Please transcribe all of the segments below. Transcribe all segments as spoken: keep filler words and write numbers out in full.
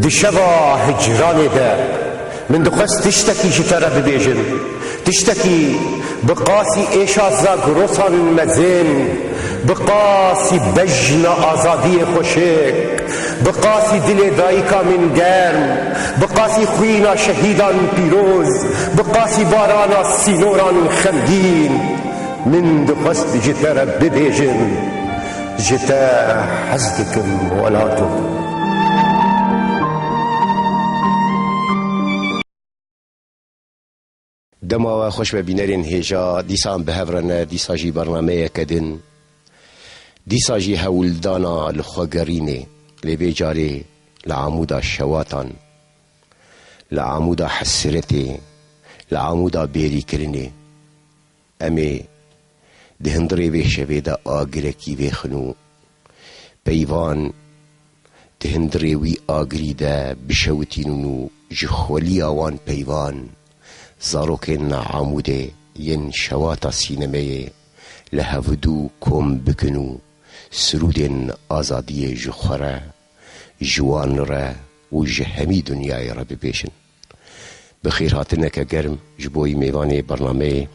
Di şeva hicranê de min dixwest tiştekî ji te re bibêjim. Tiştekî bi qasî êşa zagrosan mezin, bi qasî bejna azadiyê xweşik, bi qasî dilê dayika min germ, bi qasî xwîna şehîdan pîroz, bi qasî barana sînoran xemgîn. Min dixwest ji te re bibêjim, ji te hez dikim welato. Dema we xweş be bînerên hêja, dîsa em bi hev re ne, dîsa jî bernameyeke din. Dîsa jî hewldana li xwe gerînê, lê vê carê li amûda şewatan, li amûda hesretê, li amûda bêrîkirinê. Em ê di hundirê vê şevê de agirekî vêxin û peyvan di hundirê wî agirî de bişewitînin û ji xweliya wan peyvan zarokên Amûdê yên şewata sînemeyê li hevdû kom bikin û sirûdên azadiyê ji xwe re, ji wan re û ji hemî dinyayê re bibêjin. Bi xêrhatineke germ ji bo wî mêvanê bernameyê,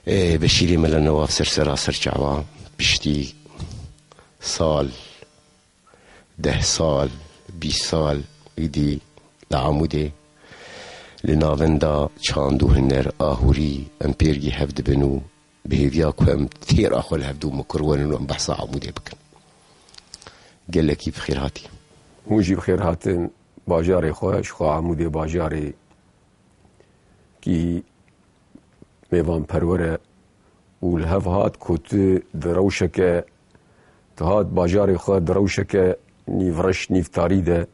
ê, Beşîrê Mele Newaf ser sera ser çava piştî sal, deh sal, bîst sal, îdî li Amûdê li navenda çand û huner a hûrî em pêrgî hev dibin û bi hêviya ku em têra xwe li hevdû mikur werin û em behsa Amûdê bikin. Gelekî bi xêr hatî. Hûn jî bi xêr hatin bajarê xwe, ji xwe Amûdê bajarê kî mêvanperwer e û li hev hat ku tu di rewşeke, tu hat bajarê xwe di rewşeke nîvreş, nîvtarî de.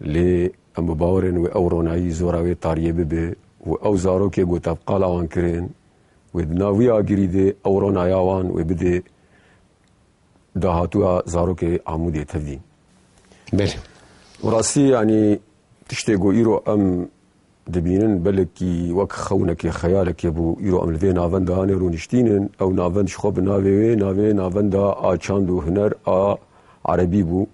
Lê em bi bawer in wê ew ronayî zora wê tariyê bibe û ew zarokê ku te bi qala wan kirin, wê di nav wî agirî de ew ronaya wan wê bide dahatûya zarokê Amûdê tevdî. Belê. Bi rastî, yanî, tiştê ku îro em dibînin, belekî wek xewnekê, xeyalekê bû, îro em li vê navenda hanê rûniştînin. Ew navend ji xwe bi navê wê, navê navenda a çand û huner a erebî bû.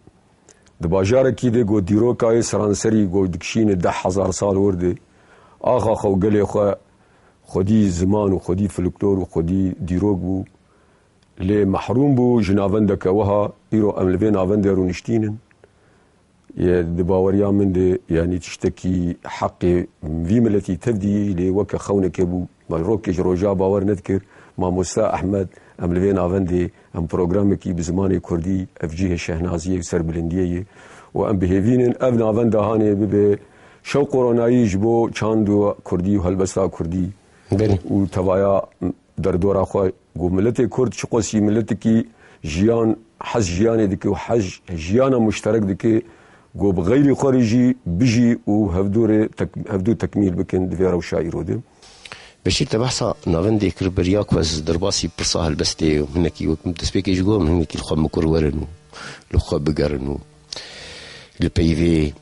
Di bajarekî de ku dîroka wê seranserî ku dikişîne deh hezar sal wir de, axa xwe û gelê xwe xwedî ziman û xwedî folklor û xwedî dîrok bû. Lê mehrûm bû ji navendeke wiha, îro em li vê navendê rûniştînin. Yê di baweriya min de, yanî tiştekî heqê vî miletî tevdî, lê weke xewnekê bû. Me rokê ji roja bawer nedikir. Mamoste Ehmed, em li vê navendê, em programekî bi zimanê kurdî, ev cihê şehnaziyê û serbilindiyê ye. Û em bi hêvî nin ev navenda hanê bibe şewq û ronayî ji bo çand û kurdî û helbesta kurdî. Belê. Û tevaya derdora xwe, ku miletê kurd çiqasî miletekî jiyan, hez jiyanê dike û hez jiyana muşterek dike, ku bi xeyrî xwe re jî bijî û hevdû rê tek-, hevdû tekmîl bikin di vê rewşa îro de. Beşîr, te behsa navendê kir, beriya ku ez derbasî pirsa helbestê û hinekî wek min destpêkê jî got, em hinekî li xwe mikur werin û li xwe bigerin û li peyvê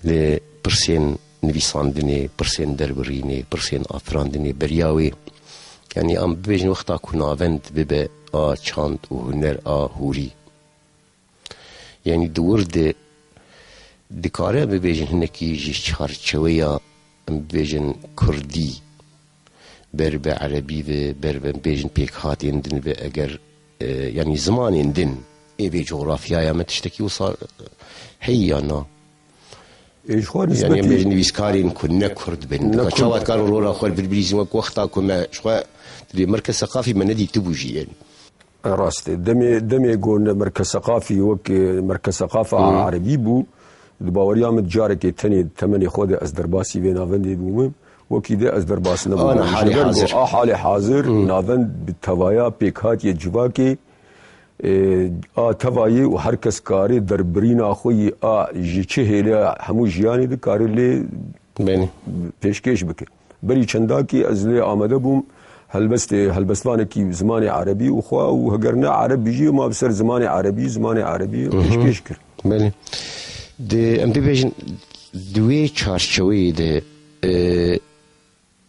li pirsên nivîsandinê, pirsên derbirînê, pirsên afirandinê beriya wê. Yanî em bibêjin wexta ku navend bibe a çand û huner a hûrî. Yanî di wir de dikare em bibêjin hinekî ji çarçeweya, em bibêjin, kurdî, ber bi erebî ve, ber bi, em bêjin, pêkhatên din ve, eger, e, yanî zimanên din ê vê cografyaya me tiştekî wisa heyî ya na? Ê, ji xwe, yanî em nisbetî bêjin nivîskarên ku ne kurd bin. Ne kurd. Çawa dikarin rora xwe li vir bilîzin wek wexta ku me ji xwe divê merkez seqafî me nedîtibû jî yên. Rast e. Demê, demê ku ne merkez seqafî wek, e, merkez seqafa, hmm, erebî bû, di baweriya min carekê tenê temenê xwe de ez derbasî vê navendê bûme. Wekî de ez derbas nebûme. Ana halê hazir. Ji ber ku a halê hazir, hmm, navend bi tevaya pêk hatiye civakê, e, a tevayê û her kes karê derbirîna xwe yî a ji çi hêle hemû jiyanê dikarê lê, belê, pêşkêş bike. Berî çendakî ez lê amade bûm, helbestê, helbestvanekî zimanê erebî û xwe û heger ne ereb bijî, ma bi ser zimanê erebî, zimanê erebî, mhm, pêşkêş kir. Belê. Di, em bibêjin, di wê çarçeweyê de, e,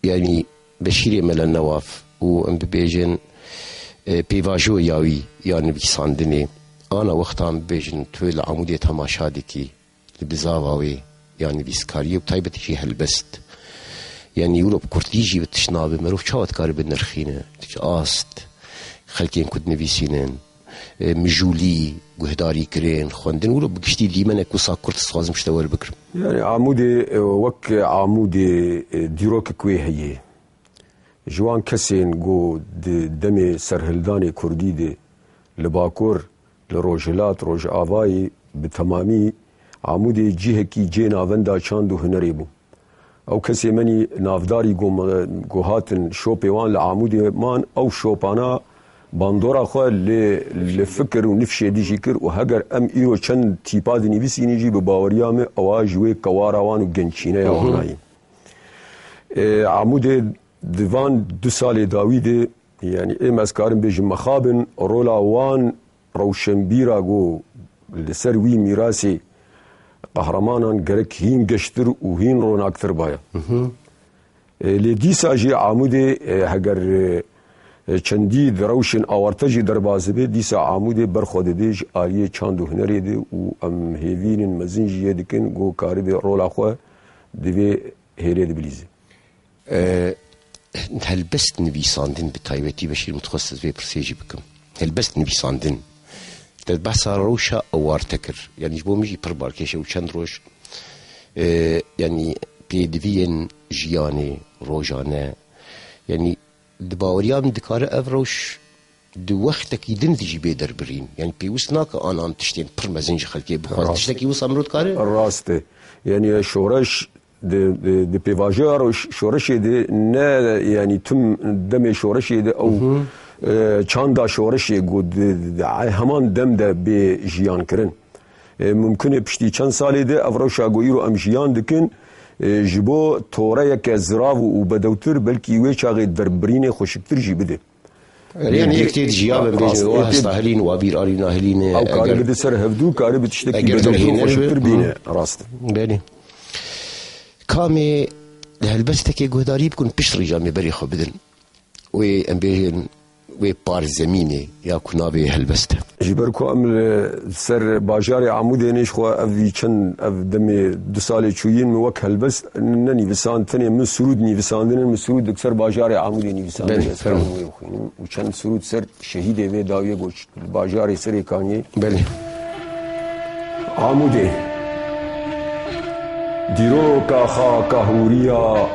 yanî Beşîrê Mele Newaf û em bibêjin, e, pêvajoya wî ya nivîsandinê, ana wexta em bibêjin tu li Amûdê temaşa dikî, di bizava wê ya nivîskariyê û bi taybetî jî helbest. Yanî wilo bi kurtî jî bi tişt nabe, merov çawa dikare binirxîne, ast, xelkên ku dinivîsînin, e, mijûlî, guhdarîkirin, xwendin, wilo bi giştî dîmenek wisa kurt ez dixwazim ji te werbigirim. Yani Amûdê, e, wek Amûdê, e, dîrokek wê heye. Ji wan kesên ku di demê serhildanê kurdî de li Bakur, li Rojhilat, Rojavayê bi temamî Amûdê cihekî cê navenda çand û hunerê bû. Ew kesê menî navdarî ku me-, ku hatin şopê wan li Amûdê man, ew şopana bandora xwe li, li fikir û nifşê dijî kir û heger em îro çend tîpa dinivîsînin jî bi baweriya me ewa ji wê kewara wan û gençîneya wan nayî. E, Amûdê di van du salê dawî de, yanî êm ez karim bêjim mexabin, rola wan rewşenbîra ku li ser wî mîrasê qehremanan gerek hîn geştir û hîn ronaktir baya. E, lê dîsa jî Amûdê, e, heger, e, çendî di rewşên awarte jî derbas dibe, dîsa Amûdê berxwe dide ji aliyê çand û hunerê de û em hêvînin mezin jî yê dikin ku karibe rola xwe di vê hêlê de bilîze. E, helbest nivîsandin bi taybetî Beşîr, min dixwest ez vê pirsê jî bikim. Helbest nivîsandin. Te behsa rewşa ewarte kir. Yanî ji bo min jî pir balkêş e û çend roj, e, yanî pêdiviyên jiyanê rojane, yanî di baweriya min dikare ev rewş di wextekî din de jî bê derbirîn. Yanî pêwist nake an an tiştên pir mezin ji xelkê bixwaze. Rast. Tiştekî wisa mirov dikare? Rast e. Yanî şoreş di, di, di pêvajoya ro-, şoreşê de ne, yanî tim demê şoreşê de ew, e, çanda şoreşê ku di, di, di heman dem de bê jiyan kirin. E, mumkin e piştî çend salê de ev rewşa ku îro em jiyan dikin, e, ji bo toreyeke zirav û bedewtir belkî wê çaxê derbirînê xweşiktir jî bide. Yanî yek tê dijiya be, bêjin, wa hesta hilîn, wa bîr arîna hilîne, ew karibe di ser hevdû, karibe tiştekî bedewtir û xweşiktir bîne. Rast. Belê. Kamê di helbestekê guhdarî bikin, pişt rîja me berê xwe bidin. Wê em bêjin, wê par zemînê ya ku navê helbest e. Ji ber ku em li ser bajarê Amûdê ne, ji xwe ev vî çend, ev demê du salê çûyîn min wek helbest nenîvisand, tenê min sirûd nîvisandin, min sirûd di ser bajarê Amûdê nîvisandin. Belê, fermo. Ez karim wê bixwînim û çend sirûd ser şehîdê vê dawiyê ku li bajarê Serêkaniyê. Belê. Amûdê. Dîroka xaka hûriya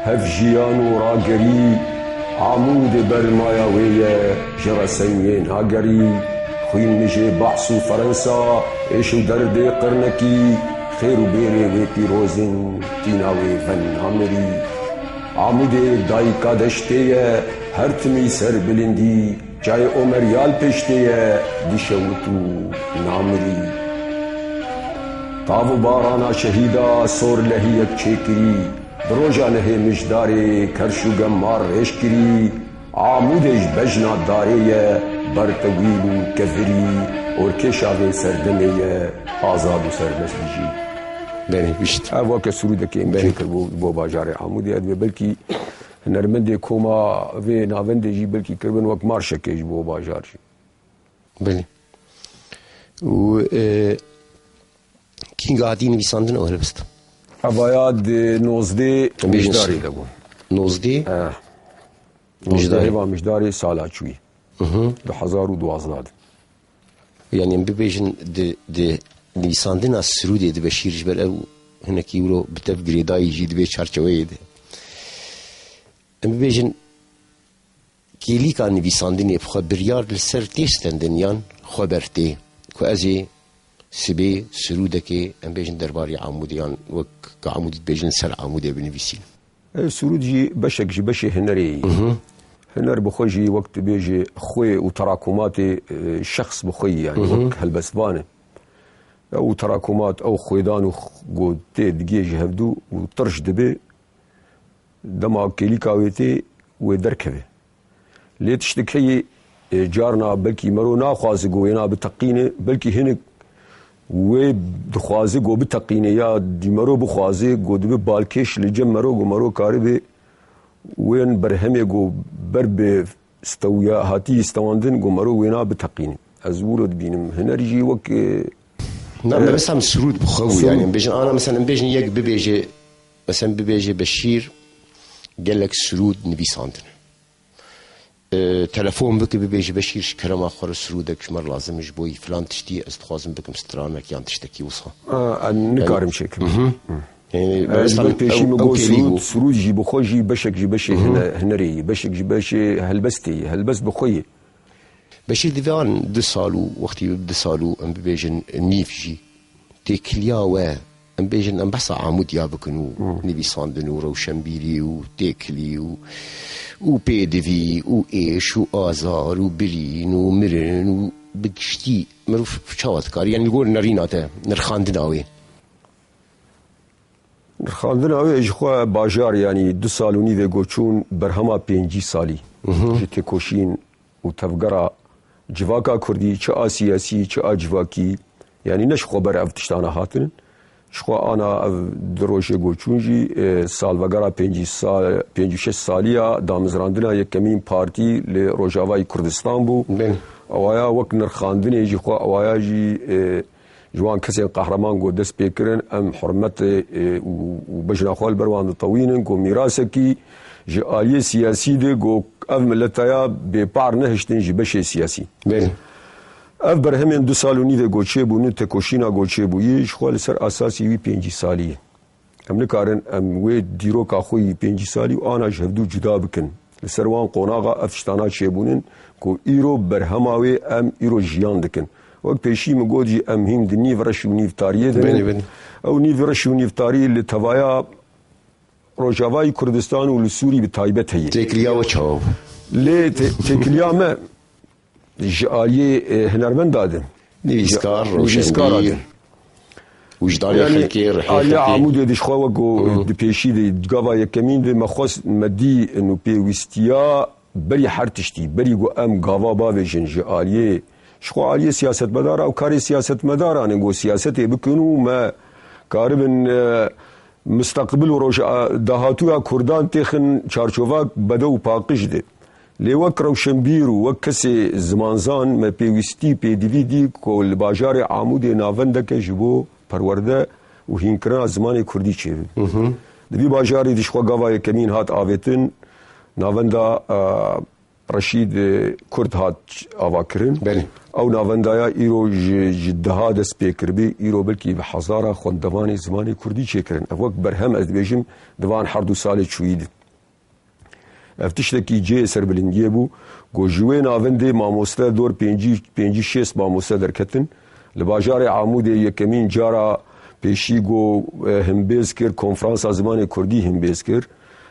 hev jiyan û ragerî, Amûdê bermaya wê ye, ji reseniyê nagerî. Xwîn mijê behs û Ferensa, êş û derdê qirnekî, xêr û bêrê wê pîroz in, tîna wê ven namirî. Amûdê dayika deştê ye, her timî ser bilindî, çayê Omeryal pêştê ye, dişewit û namirî. Tav û barana şehîda sor lehiyek çêkirî, di roja nehê Mijdarê kerş û gemar rêj kirî, Amûdê ji bejna darê ye, bertewîl û kevirî, orkêşa vê serdemê ye, azad û serbest bijî. Belê, bişt. Ev weke sirûdekê em Belê. Çêkir bo, bo bajarê Amûdê, ez dibê belkî hunermendê koma vê navendê jî belkî kiribin wek marşekê ji bo bajar jî. Belê. Û, e, kînga hatî nivîsandin ew helbest? Evaya di nozdê Mijdarê de bû. Nozdê? Eh. Nozdê Mijdarê. Hêva Mijdarê sala çûyî. Hı hı. Du hezar û duwazdeh de. Yanî em bibêjin di, di nivîsandina sirûdê dibe şîr ji ber ew hinekî wilo bi tev girêdayî jî di vê çarçeweyê de. Em bibêjin kêlîka nivîsandinê bi xwe biryar li ser tê stendin yan xwe ber tê ku ez ê sibê sirûdekê, em bêjin, derbarê Amûdê yan wek ka Amûdî dibêjin, li ser Amûdê binivîsînim. E, sirûd jî beşek ji beşê hunerê yî. Hı hı. Huner bi xwe jî wek tu bêjî xwê û terakumatê, e, şexs bi xwe yî, yanî Hı hı. wek helbestvan e. Ew terakumat, ew xwêdan û x-, ku tê digê ji hevdû û tirş dibe, dema kêlîka wê tê, wê derkeve. Lê tiştek heye, e, carna belkî mero naxwaze ku wêna biteqîne, belkî hinek wê dixwaze ku biteqîne ya dî mero bixwaze ku dibe balkêş li cem mero ku mero karibe wên berhemê ku ber bi stewiya hatî stewandin ku mero wêna biteqîne. Ez wilo dibînim. Huner jî wek, e, Na, me mesela sirûd bi xwe bû, sirûd. Yani, em bêjin, ana, mesela, em bêjin yek bibêje, mesela, bibêje Beşîr gelek sirûd nivîsandin. E, telefon bike, bibêje Beşîr, ji kerema xwe re sirûdek ji me re lazim e, ji bo yî filan tiştî, ez dixwazim bikim stranek yan tiştekî wisa. Ha, ez nikarim çêkim. Mhm. Yani, Ez mesela, bi pêşî ew, min ew got, têlî sirûd, bû. Sirûd jî bi xwe jî beşek ji beşê Mhm. hine-, hinerê ye, beşek ji beşê helbestê ye, helbest bi xwe ye. Beşîr, di van du sal û wextî du sal û em bibêjin nîv jî têkiliya we, em bêjin, em behsa Amûdiya bikin û Hmm. nivîsandin û rewşenbîrî û têkilî û, û pêdivî û êş û azar û birîn û mirin û bi giştî mirov çawa dikar? Yani li gor nerîna te, nirxandina wê. Nirxandina wê ji xwe bajar, yanî du sal û nîvê goçûn berhema pêncî salî Mhm. ji têkoşîn û tevgera civaka kurdî, çi a siyasî, çi a civakî, yanî ne ji xwe ber ev tiştana hatin. Ji xwe ana ev du rojê goçûn jî, e, salvegera pêncî sa-, pêncî şeş saliya damizrandina yekemîn partî li Rojavayî Kurdistan bû. Belê. Ewaya wek nirxandinê jî xwe, ewaya jî, e, ji wan kesên qehreman ku dest pê kirin, em hurmetê, e, û, û bejna xwe li ber wan ditewînin, ku mîrasekî ji aliyê siyasî de ku ev mileta ya bêpar nehiştin ji beşê siyasî. Belê. Ev berhemên du sal û nîvê ku çêbûnin, têkoşîna ku çêbûyî, ji xwe li ser asasî wî pêncî salî ye. Em nikarin em wê dîroka xwe yî pêncî salî û ana ji hevdû cuda bikin. Li ser wan qonaxa ev tiştana çêbûnin ku îro berhema wê em îro jiyan dikin. Wek pêşî min got jî, em hîn di nîv reş û nîv tariyê de ne. Belê, belê. Ew nîv reş û nîv tariyê li tevaya Rojavayî Kurdistan û li Sûrî bi taybet heye. Têkiliya we çawa bû? Lê tê-, têkiliya me ji aliyê, e, hunermenda de. Nivîskar, Ji-, nivîskara rewşenbîr, de. Wijdanê Yani, xelkê, rihê Aliya xelkê. Amûdê di ji xwe wek ku Hmm. di pêşî de, di gava yekemîn de me xwest, me dî û pêwîstiya berî her tiştî, berî ku em gava bavêjin ji aliyê, ji xwe aliyê siyasetmedara û karê siyasetmedaran in ku siyasetê bikin û me karibin, e, mustaqbil û roja dahatûya Kurdan têxin çarçovak bedew û paqij de. Lê wek rewşenbîr û wek kesê zimanzan me pêwîstî pêdivî dî ku li bajarê Amûdê navendeke ji bo perwerde û hînkirina zimanê kurdî çêbe. Hı hı. Di vî bajarî de ji xwe gava yekemîn hat avêtin, navenda, e, Reşîd, e, Kurd hat avakirin. Belê. Ew navendaya îro ji, ji deha dest pê kiribî, îro belkî bi hezara xwendevanê zimanê kurdî çêkirin. Ev wek berhem, ez dibêjim, di van her du salê çûyî de. Ev tiştekî cihê serbilindiyê bû. Ku ji wê navendê mamoste dor pêncî, pêncî şêst mamoste derketin. Li bajarê Amûdê yekemîn cara pêşî ku, e, himbêz kir, konferansa zimanê kurdî himbêz kir.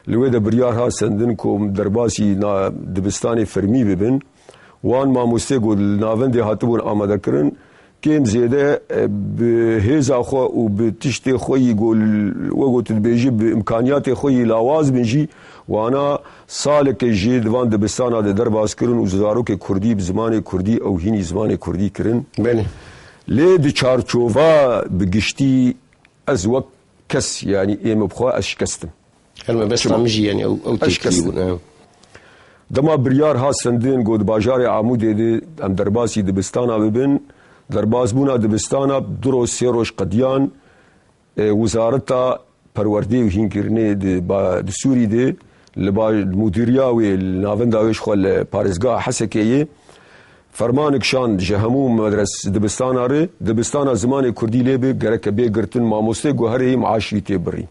Li wê de biryar hat sendin ku derbasî na-, dibistanê fermî bibin. Wan mamostê ku li navendê hatibûn amadekirin, kêm zêde, e, bi hêza xwe û bi tiştê xwe yî ku l-, wek ku tu dibêjî, bi imkaniyatê xwe yî lawaz bin jî, wana saleke jî di van dibistana de derbas kirin û zarokê kurdî bi zimanê kurdî ew hînî zimanê kurdî kirin. Belê. Lê di çarçova bi giştî ez wek kes, yanî ê min bi xwe ez şikestim. Her mebesta Çima? min jî, yanî ew, ew Eşkestin. têkilî bûn, e. Dema biryar hat sendin ku di bajarê Amûdê de em derbasî dibistana bibin, derbasbûna dibistana du roj, sê roj qediyan, e, Wizareta Perwerdê û Hînkirnê di ba-, di Sûrî de li ba-, mudîriya wê, li navenda wê ji xwe li parêzgeha Hesekê yê, fermanik şand ji hemû medres dibistana re, dibistana zimanê kurdî lê bi gereke bê girtin, mamostê guherê yî maaşî tê birî.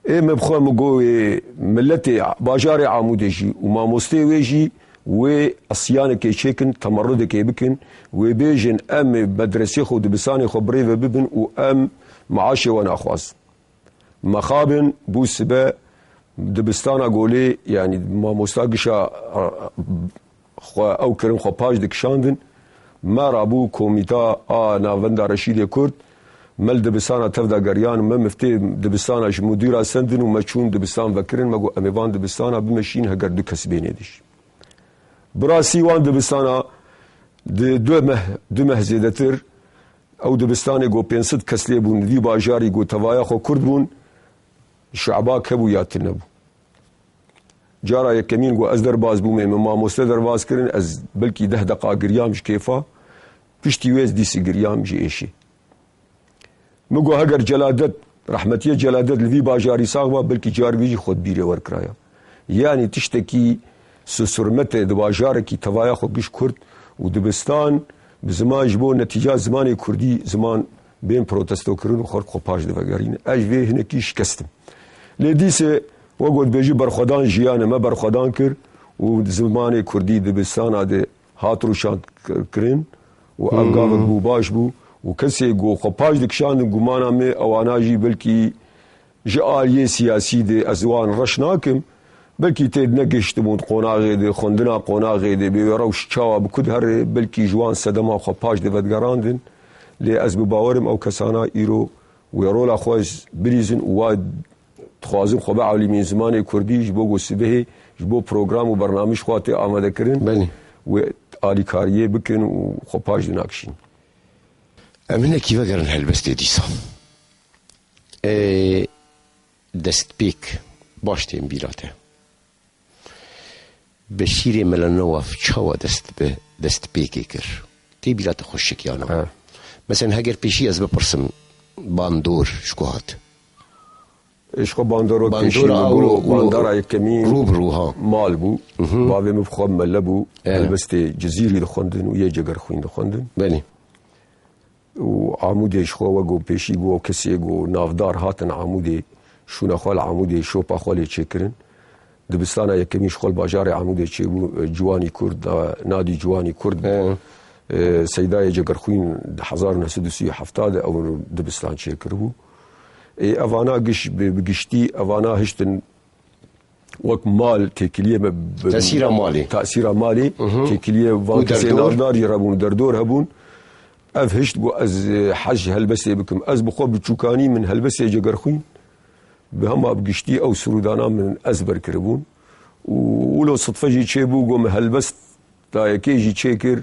Ê me bi xwe min got wê miletê bajarê Amûdê jî û mamosteyê wê jî wê isyanekê çêkin, temerrudekê bikin, wê bêjin em ê medresê xwe û dibistanê xwe birêve bibin û em maaşê we naxwazin. Mexabin bû sibe dibistana Golê, yanî mamosta gişa, xwe ew kirin xwe paş dikişandin. Me rabû komîta a navenda Reşîdê Kurd, me li dibistana tev de geriyan, me miftê dibistana ji mudîra sendin û me çûn dibistan vekirin, me got, "Em ê van dibistana bimeşîn heger du kes bênê diş." Bi rastî wan dibistana di du meh, du meh zêdetir, ew dibistanê got pênc sed kes lê bûn, vî bajarî got tevaya xwe Kurd bûn, şe'ba hebû ya tune bû. Cara yekemîn ku ez derbas bûme, min mamoste derbas kirin, ez belkî deh deqa giriyam ji kêfa. Piştî wê ez dîsî giriyam ji êşê. Min got, heger Celadet, rehmetiye Celadet li vî bajarî sax ba, belkî cargî jî xwe di bîrê werkiraya. Yanî tiştekî susurmete di bajarekî tevaya xwe giş Kurd û dibistan bi ziman ji bo netîca zimanê Kurdî ziman bên protestokirin û xelk xwe paş divegerîne. Ez ji vê hinekî şikestim. Lê dîse wek got bêjî berxwedan jiyan e, me berxwedan kir û zimanê Kurdî dibistana de hat rûşan kirin û ev gavek bû baş bû û kesê ku xwe paş dikişandin gumana me ewana jî belkî ji aliyê siyasî de ez wan reş nakim, belkî tê negihiştibûn qonaxê de, xwendina qonaxê de, bê wê rewş çawa bi ku dihere, belkî ji wan sedema xwe paş de vedigerandin. Lê ez bi bawerim ew kesana îro wê rola xwe birîzin û wa dixwazin xwe bielîmîn zimanê kurdî ji bo ku sibehê ji bo program û bernamij xwe tê amadekirin, Belê. wê alîkariyê bikin û xwe paş dinakişîn. Em hinekî vegerin helbestê dîsa. Ê, destpêk baş tên bîra te. Beşîrê Melenewaf çawa dest bi destpêkê kir? Tê bîra te xweşik ya na? He. Mesela heger pêşî ez bipirsim, bandor ji ku hat? Ji xwe bandor wek pêşî Bandora min ew bû, û bandora yekemîn rû bi rû, ha. mal bû. Mhm. Bavê min bi xwe mele bû. Evet. Helbestê Cizîrî dixwendin û yê Cegerxwîn dixwendin. Belê. û Amûdê ji xwe wek ku pêşî got, kesê ku navdar hatin Amûdê, şûna xwe li Amûdê, şopa xwe lê çêkirin. Dibistana yekemîn ji xwe li bajarê Amûdê çêbû, e, Ciwanî Kurd, da, Nadî Ciwanî Kurd bû. He. E, Seydayê Cegerxwîn di hezar û neh sed û sî û heft de ew dibistan çêkiribû. Ê, evana giş, bi, bi giştî evana hiştin wek mal têkiliyê me bi Tesîra malê. tesîra malê, Mhm. têkiliyê van Û kesê derdor. navdar jî hebûn, derdor hebûn. Ev hişt got ez, e, hez ji helbestê bikim. Ez bi xwe biçûkanî min helbestê Cegerxwîn bi hema bi giştî ew sirûdana min ezber kiribûn. Û wilo sidfe jî çêbû, got min helbesta yekê jî çêkir.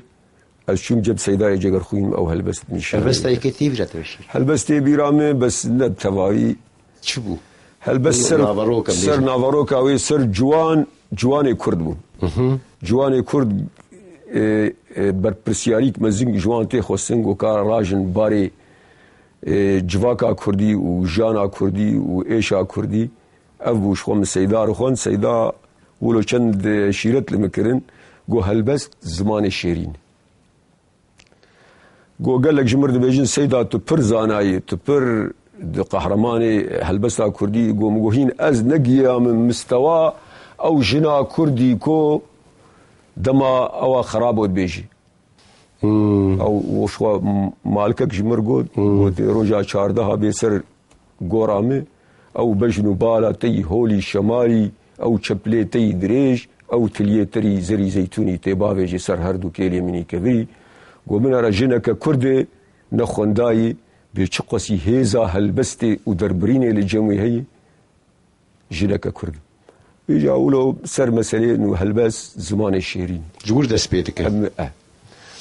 Ez çûm cem Seydayê Cegerxwîn ew helbest nîşan. Helbesta yekê tê bîra te Beşîr? Helbest tê bîra min, bes ne bi tevayî. Çi bû? Helbest ser, Naveroka ser bêje. naveroka wê, ser ciwan, ciwanê Kurd bû. Mhm. Ciwanê Kurd, e, e, berpirsiyarîk mezin ji wan tê xwestin, ku kara rajin barê, e, civaka Kurdî û jana Kurdî û êşa Kurdî. Ev bû ji xwe min Seyda rixwend. Seyda wilo çend, e, şîret li min kirin, got helbest zimanê şêrîn. Got, gelek ji mir dibêjin, Seyda, tu pir zanayî, tu pir di qehremanê helbesta kurdî. Got, min got, hîn ez negihiyame mistewa ew jina kurdî ku dema ewa xerabo dibêjî. Hmm. Ew, û xwe m-, malikek ji mir got, Hmm. got, roja çardeha bê ser gora min, ew bejn û bala te yî holî şemalî, ew çeplê te yî dirêj, ew tiliyê te rî zerî zeytûnî tê bavêjê ser her du kêlê min î kevirî. Got, min era jineke kurd e, ne xwendayî, bê çi qasî hêza helbestê û derbirînê li cem wê heye, jineke kurd. Îca wilo ser meseleyên û helbest zimanê şêrîn. Ji wir dest pê dike. Em, eh.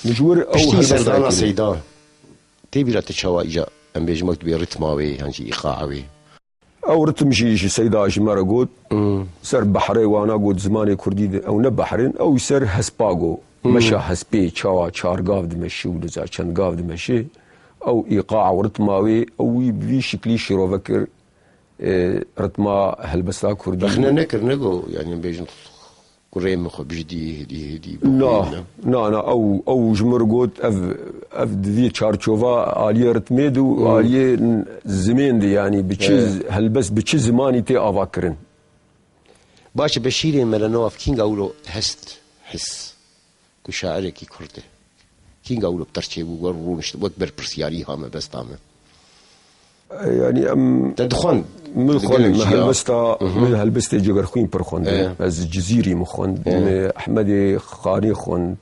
Min ji wir ew Piştî helbesta serdana kiriye. Seyda. Tê bîra te çawa îca, em bêjin wek dibê ritma wê, yan jî îqa'a wê? Ew ritim jî ji Seyda ji me re got. Hmm. Ser behrê wana got zimanê kurdî de ew ne behr in, ew ser hespa got. Hmm. Meşa hespê çawa çar gav dimeşi û niza çend gav dimeşi. Ew îqa ew ritma wê, ew wî bi vî şiklî şirove kir, e, ritma helbesta kurdî. Rexne nekir, ne got, yani em bêjin Kurê min xwe bijdî, hidî, hidî, Na, bixwîne. na, na, ew, ew ji mir got, ev, ev di vî çarçova aliyê ritmê de û Hmm. aliyê n-, zimên de, yanî bi çi Evet. z-, helbest bi çi zimanî tê ava kirin? Baş e, Beşîrê Melenewaf kînga wilo hest, his, ku şairekî kurd e. Kînga wilo bi ter çêbû, wer rûnişt, wek berpirsiyarî ha mebesta me. Yanî em Te dixwend? Min Li xwend, gelek min jî ya. helbesta, Mhm. min helbestê Cegerxwîn pir xwendin. Ê. Ez Cizîrî min xwend, Ê. min Ehmedê Xanî xwend.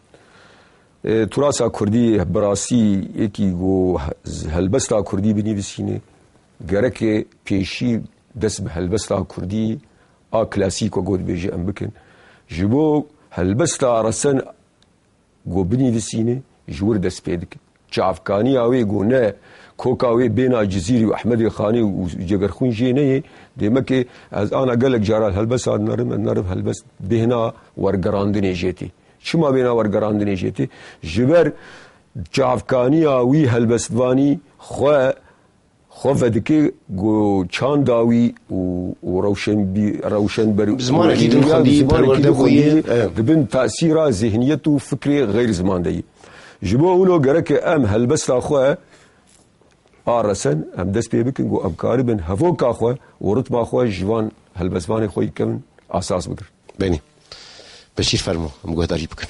E, turasa kurdî bi rastî yekî ku helbesta kurdî binivîsîne, gereke pêşî dest bi helbesta kurdî a klasîk, wek got bêjî, em bikin. Ji bo helbesta resen ku binivîsîne, ji wir dest pê dike. Çavkaniya wê ku ne koka wê bêna Cizîrî û Ehmedê Xanî û Cegerxwîn jê neyê, demekê ez ana gelek cara helbesta dinerim, ez dinerim helbest bêhna wergerandinê jê tê. Çima bêhna wergerandinê jê tê? Ji ber Çavkaniya wî helbestvanî xwe, xwe vedike ku çanda wî û, û rewşenbî-, rewşenber-, Bi zimanekî din xwendî, zimanekî perwerde din xwendî, bûye, evet. Di bin tesîra zihniyet û fikrê xeyr ziman de yî. Ji bo wilo gereke em helbesta xwe a resen, em dest pê bikin ku em karibin hevoka xwe û ritma xwe ji van helbestvanê xwe yî kevin asas bigirin. Benî. Beşîr, fermo, em guhdarî bikin.